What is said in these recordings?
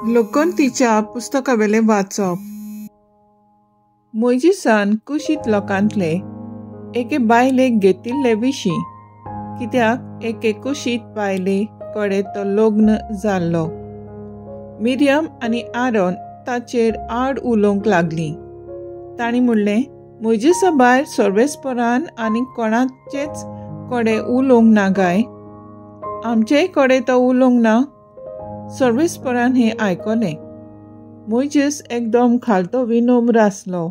लोकंतीच्या पुस्तकावेलें वाचप. मोयजीसान कुशीत लोकांतले एके बायलेक घेतिल्ले विशीं, कित्याक एके कुशीत बायले कडेन तो लग्न जाल्लो. मिरियम आनी आरोन ताचेर आड उलोवंक लागलीं. तांणी म्हणलें, मोयजीसा भायर सर्वेस्परान आनी कोणाचेच कडेन उलोवंक ना काय? आमचेय कडेन तो उलोवंक ना? सर्वेस्परान हें आयकलें. मोयजीस एकदम खालतो विनम्र आसलो.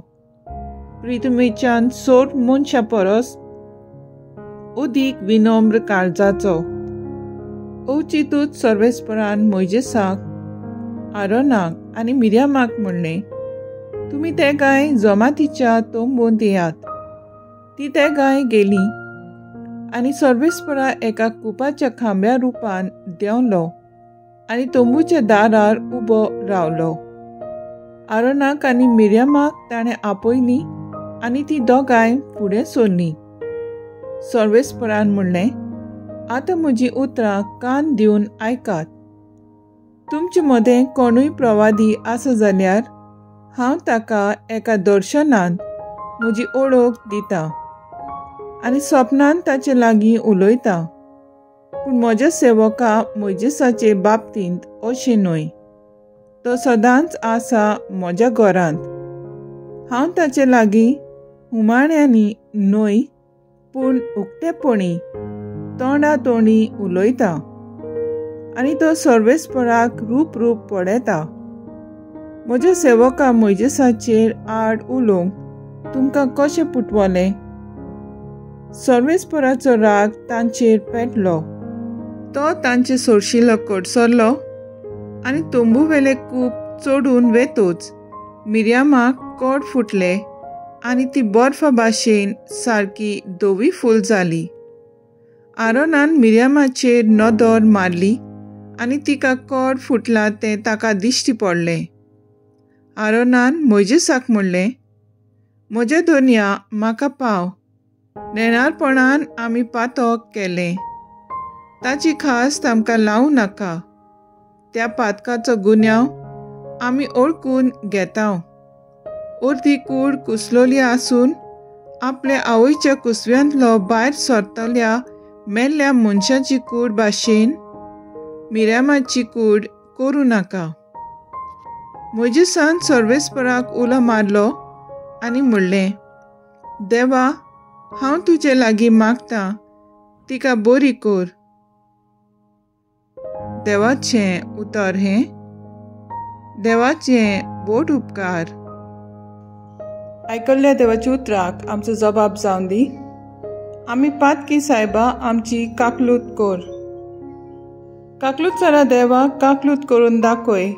प्रिथुमेच्यान सोड मनशा परस अदीक विनम्र काळजाचो. अवचितूच सर्वेस्परान मोयजीसाक, आरोनाक आनी मिरियमाक म्हणलें, तुमी ते गाय जमातीच्या तंबूंत येयात. ती ते गाय गेली आनी सर्वेस्परा एका कुपाच्या खांब्या रुपान देंवलो आनी तंबूच्या दारार उबो रावलो. आरोनाक आनी मिरियमाक ताणें आपयली आनी ती दोगांय फुडें सरलीं. सर्वेस्परान म्हणलें, आतां म्हजीं उतरां कान दिवन आयकात. तुमचे मदें कोणूय प्रवादी आसा जाल्यार हांव ताका एका दर्शनान म्हजी ओळख दिता आनी सपनान ताचे लागीं उलयता. पूण म्हज्या सेवका मोयजीसाचे बाबतींत अशें न्हय. तो सदांच आसा म्हज्या घरांत. हांव ताचे लागीं हुमाण्यांनी न्हय पूण उक्तेपणी तोंडा तोंडी उलयता आनी तो सर्वेस्पराक रूप रूप पळयता. म्हज्या सेवका मोयजीसाचेर आड उलोवंक तुमकां कशें पुटवलें? सर्वेस्पराचो राग तांचेर पेटलो. तो तांचे सोरशिलो कडसरलो आनी तंबूवेले कूप चडून वेतूच मिरियमाक कोड फुटले आनी ती बर्फा भाशेन सारकी धवी फूल जाली. आरोनान मिरियमाचेर नदर मारली आनी तिका कोड फुटला तें ताका दिश्टी पडलें. आरोनान मोयजीसाक म्हणलें, म्हज्या दोनया म्हाका पाव. नेणारपणान आमी पातक केलें. ताची खास आमकां लावं नाका. त्या पातकाचो गुन्यांव आमी ओळखून घेता. अर्दी कूड कुसलोली आसून आपल्या आवयच्या कुसव्यांतलो भायर सरतल्या मेल्ल्या मनशाची कूड भाशेन मिरियमाची कूड करूं नाका. मोयजीसान सर्वेस्पराक उलो मारलो आनी म्हणलें, देवा, हांव तुजे लागीं मागतां, तिका बरी कर. देवाचें उतर हें. देवाचें बोट उपकार. आयकल्ल्या देवाच्या उतराक आमचो जबाब जावन दी. आमी पातकी सायबा, आमची काकलूत कर. काकलूत सरा देवा, काकलूत करून दाखय.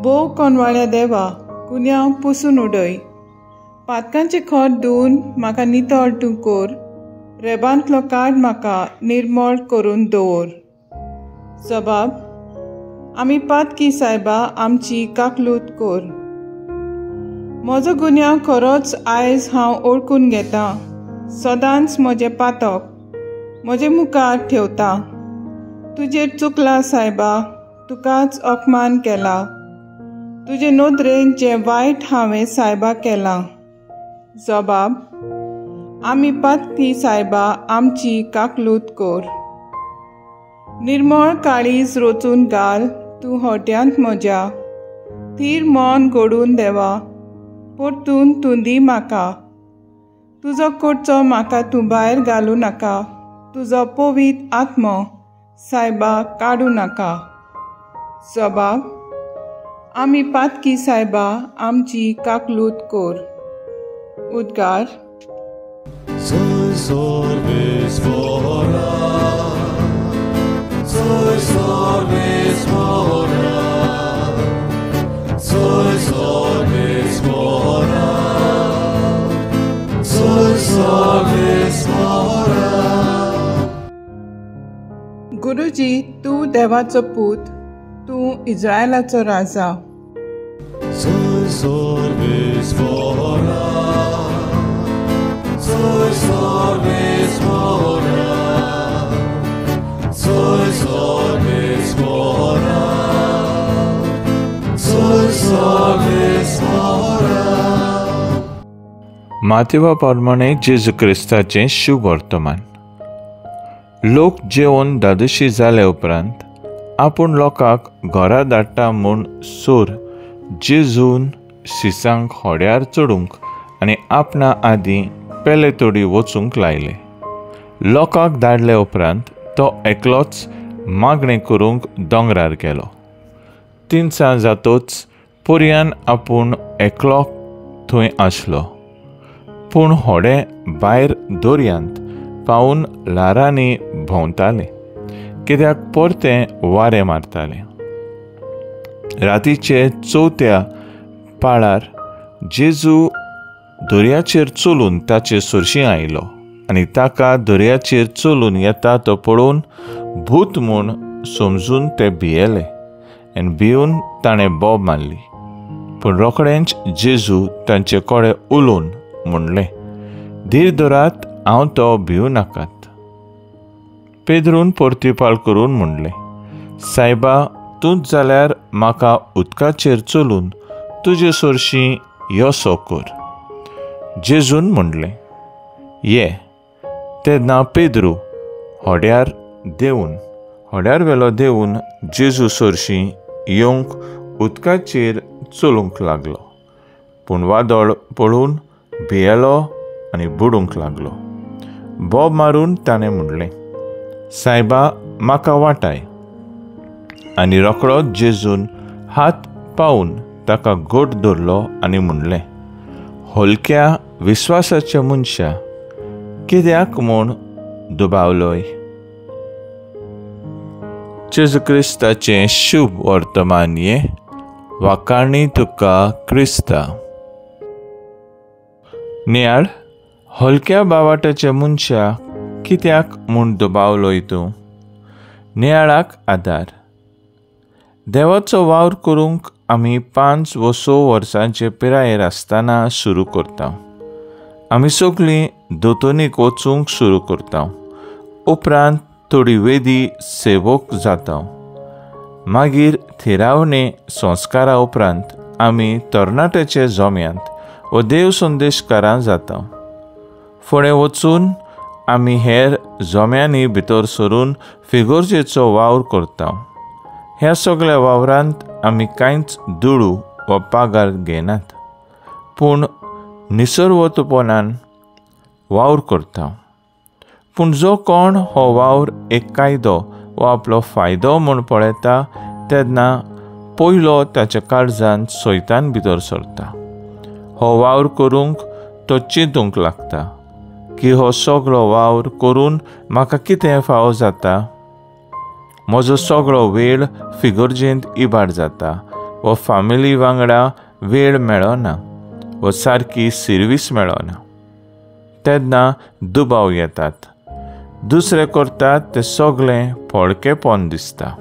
भोव कोनवाळ्या देवा, गुन्यांव पुसून उडय. पातकांचें खत धुवन म्हाका नितळ तूं कर. रेबांतलो काड म्हाका निर्मळ करून दवर. जबाब, आमी पातकी सायबा, आमची काकलूत कर. म्हजो गुन्यांव खरोच आयज हांव ओळखून घेतां. सदांच म्हजें पातक म्हजे मुखार ठेवता. तुजेर चुकला सायबा, तुकाच अपमान केला. तुजे नदरेन जें वायट हांवें सायबा केलां. जबाब, आमी पातकी सायबा, आमची काकलूत कर. निर्मळ काळीज रचून घाल तूं हट्यांत म्हज्या. थीर मन घडून देवा, परतून तूं दी म्हाका. तुजो कडचो म्हाका तूं भायर घालूं नाका. तुजो पवित्र आत्मो सायबा काडूं नाका. जबाब, आमी पातकी सायबा, आमची काकलूत कर. उद्गार. गुरुजी, तूं देवाचो पूत, तूं इस्रायलाचो राजा. मातेवा प्रमाणे जेजू क्रिस्ताचें शुभ वर्तमान. लोक जेवन दादोशी जाले उपरांत आपूण लोकांक घरा धाडटा म्हूण सोर जेजून शिसांक होड्यार चडूंक आनी आपणा आदीं पेले तोडी वचूंक लायले. लोकांक धाडले उपरांत तो एकलोच मागणें करूंक दोंगरार गेलो. तिनसांज जातोच पोरयान आपूण एकलो थंय आसलो, पूण होडें भायर दर्यांत पावून ल्हारांनी भोंवतालें, कित्याक परतें वारें मारतालें. रातीचे चवथ्या पाळार जेजू दर्याचेर चलून ताचे सरशीं आयलो आनी ताका दर्याचेर चलून येता तो पळोवन भूत म्हूण समजून ते भियेले आनी भिवन ताणें बोब मारली. पूण रोखडेंच जेजू तांचे कडेन उलोवन म्हणलें, धीर धरात, हांव तो, भिवू नाकात. पेद्रून परतिपाळ करून म्हणलें, सायबा, तूंच जाल्यार म्हाका उदकाचेर चलून तुजे सरशीं यसो कर. जेजून म्हणलें, ये. तेन्ना पेद्रू होड्यार वेलो देवून जेजू सरशीं येवंक उदकाचेर चलूंक लागलो, पूण वादळ पळोवन भियेलो आनी बुडूंक लागलो. बोब मारून ताणें म्हणलें, सायबा, म्हाका वाटाय. आनी रोखडोच जेजून हात पावून ताका घट धरलो आनी म्हणलें, हलक्या विस्वासाच्या मनशा, कित्याक म्हूण दुबावलोय? जेजू क्रिस्ताचें शुभ वर्तमान हें. वाखाणी तुका क्रिस्ता. नियाळ, हलक्या बावाटाच्या मनशा, कित्याक म्हूण दुबावलोय तूं? नियाळाक आदार. देवाचो वावर करूंक आमी 5 व 6 वर्सांचे पिरायेर आसतना सुरू करता. आमी सगळीं दोतोनीक वचूंक सुरू करता. उपरांत थोडी वेदी सेवक जाता. मागीर थिरावणे संस्कारा उपरांत आमी तरणाट्याचे जम्यांत व देव संदेशकारां जाता. फुडें वचून आमी हेर जम्यांनी भितर सरून फिगोर्जेचो वावर करता. ह्या सगळ्या वावरांत आमी कांयच दुडू वा पागार घेनात, पूण निसर्वतपणान वावर करता. पूण जो कोण हो वावर एक कायदो वा आपलो फायदो म्हूण पळयता तेन्ना पयलो ताच्या काळजान सैतान भितर सरता. हो वावर करूंक तो चिंतूंक लागता की हो सगळो वावर करून म्हाका कितें फावो जाता, म्हजो सगळो वेळ फिगर्जेंत इबाड जाता वा फामिली वांगडा वेळ मेळना वा सारकी सिर्वीस मेळना. तेन्ना दुबाव येतात. दुसरे करतात ते सगळें फळकेपण दिसता.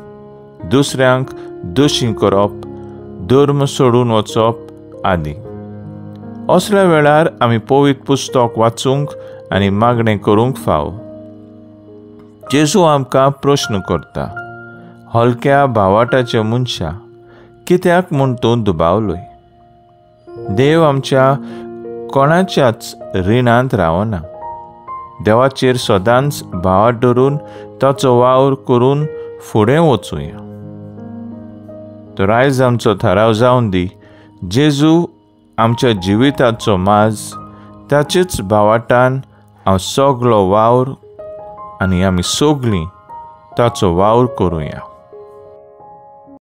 दुसऱ्यांक दोशी करप, धर्म सोडून वचप आदी. असल्या वेळार आमी पवित्र पुस्तक वाचूंक आनी मागणें करूंक फाव. जेजू आमकां प्रश्न करता, हलक्या भावाटाच्या मनशा, कित्याक म्हूण तूं दुबावलोय? देव आमच्या कोणाच्याच रिणांत रावना. देवाचेर सदांच भावाट धरून ताचो वावर करून फुडें वचुया. तर आयज आमचो थाराव जावन दी, जेजू आमच्या जिविताचो माज, ताचेच भावाटान हांव सगळो वावर आनी आमी सगळीं ताचो वावर करुया.